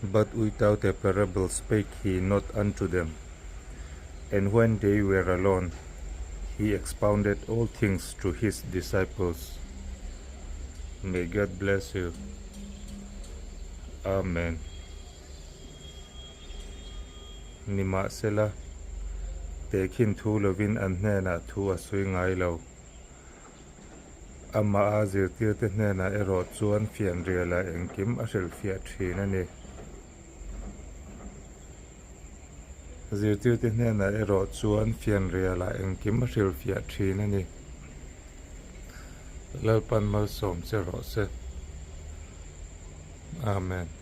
But without a parable spake he not unto them. And when they were alone, he expounded all things to his disciples. May God bless you. Amen. Nimahsela, tehkhin thu lovin an hnenah thu a sawi ngai lo. Amah a zirtirte hnenah erawh chuan fianrialah engkim a hrilhfiah thin a ni. Zirtirte hnenah erawh chuan fianrialah engkim a hrilhfiah thin a ni. Lalpan malsawm che rawh se. Amen.